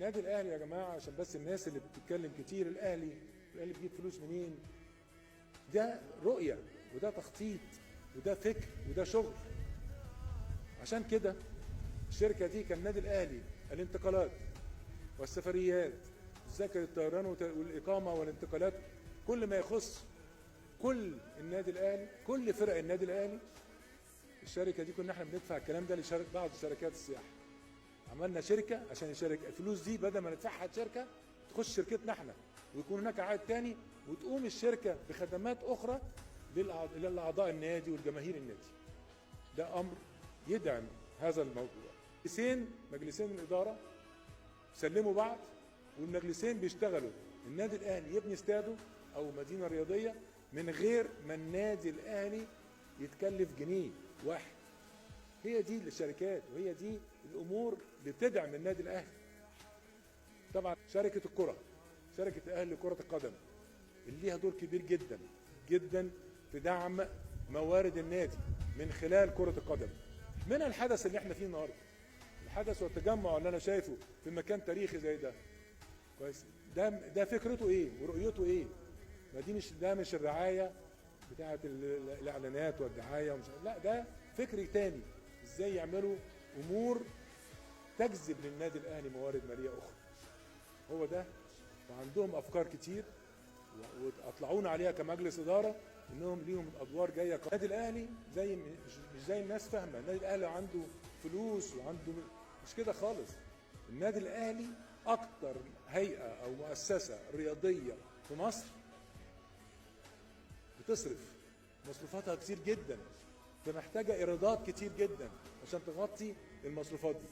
النادي الاهلي يا جماعة، عشان بس الناس اللي بتتكلم كتير، الاهلي الاهلي بيجيب فلوس منين؟ ده رؤية وده تخطيط وده فكر وده شغل. عشان كده الشركة دي كان النادي الاهلي الانتقالات والسفريات، تذاكر الطيران والاقامة والانتقالات، كل ما يخص كل النادي الاهلي، كل فرق النادي الاهلي. الشركة دي كنا احنا بندفع الكلام ده لشركة بعض شركات السياحة. عملنا شركة عشان الشركة الفلوس دي بدل ما ندفعها لشركة تخش شركتنا احنا، ويكون هناك عائد تاني، وتقوم الشركة بخدمات اخرى للاعضاء النادي والجماهير النادي. ده امر يدعم هذا الموضوع. مجلسين الادارة سلموا بعض، والمجلسين بيشتغلوا. النادي الاهلي يبني استاده او مدينة رياضية من غير ما النادي الاهلي يتكلف جنيه واحد. هي دي الشركات وهي دي الامور اللي بتدعم النادي الاهلي. طبعا شركة الكره، شركة الاهلي لكرة القدم، اللي ليها دور كبير جدا جدا في دعم موارد النادي من خلال كره القدم. من الحدث اللي احنا فيه النهارده، الحدث والتجمع اللي انا شايفه في مكان تاريخي زي ده، كويس، ده فكرته ايه ورؤيته ايه؟ ما دي مش، ده مش الرعاية بتاعه الاعلانات والدعايه ومش، لا ده فكر تاني، ازاي يعملوا امور تجذب للنادي الاهلي موارد ماليه اخرى. هو ده، وعندهم افكار كتير واطلعونا عليها كمجلس ادارة، انهم ليهم ادوار جاية. النادي الاهلي زي مش زي الناس فاهمه، النادي الاهلي عنده فلوس وعنده، مش كده خالص. النادي الاهلي اكتر هيئة او مؤسسة رياضية في مصر بتصرف، مصروفاتها كتير جدا، فمحتاجه ايرادات كتير جدا عشان تغطي المصروفات دي.